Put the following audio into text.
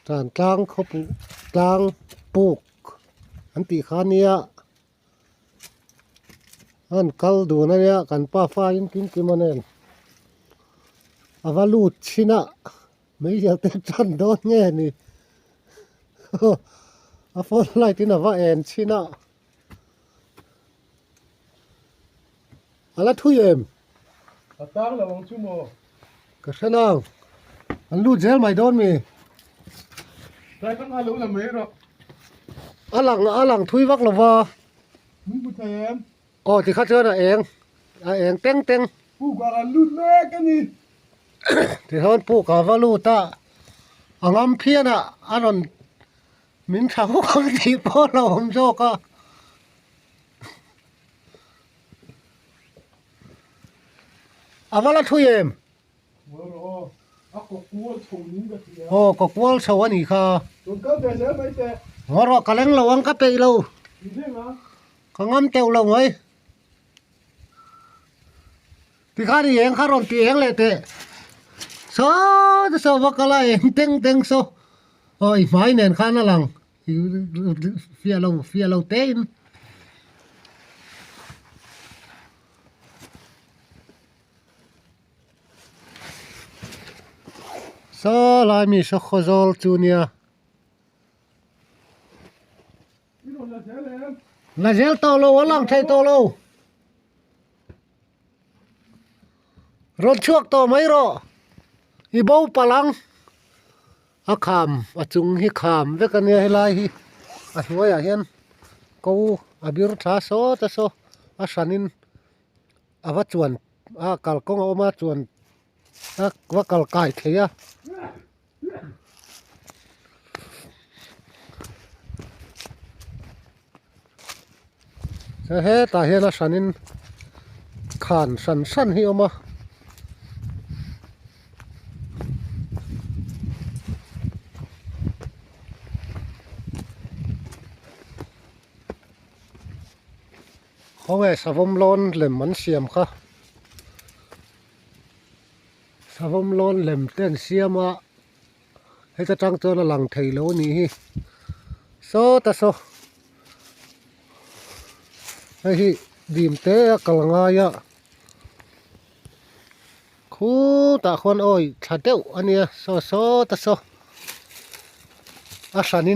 Tan tlang khawpu tlang puk an tih kha ania an kal dun ania kan pa fa in kim kim a nen a va lut chhin a meizial te tan dawn nge ni a phone light in a va en chhin a. A la thui em? A tang lo ang chu maw? Ka hre nang. An lut zel mai dawn mi. Tlai ka nghal lo la mai rawh. A lang a lang thui vak lo va. Min hmu thei em? Aw tikha chuan a eng a eng teng teng. Puk ah kan lut mek a ni. Tichuan puk ah va lut a, a ngam phian a, a rawn min tha huk ang tih pawh a lo awm zawk a. A va la thui em? Aw kaw kual chho a nih kha. Ngaw rawh ka leng lo ang ka peih lo. Ka ngam teuh lo mai. Tikhan i eng kha rawn ti eng leh teh. Saw te saw va kal a eng teng teng saw. Aw i hmai nen khan a lang. Fiah lo fiah lo te in. Saw lai mi saw khawzawl chu nia. La zel tawh lo a lang thei tawh lo. Rawn chhuak tawh mai rawh i bo palh ang a kham a chung hi kham vek a nia helai hi a hnuaiah hian ko a bir tha sawt a saw a hranin a va chuan a kalkawng a awm a chuan a va kal kai thei a. Hetah hian a hranin khan hran hran hi a awm a. Khawnge savawm lawn lem an siam kha. Savawm lawn lem te an siam a heta tang chuan a lang thei lo a nih hi sawta saw hei hi dim te a kal ngai a khutah khuan awi thla deuh a nia saw sawta saw a hran in.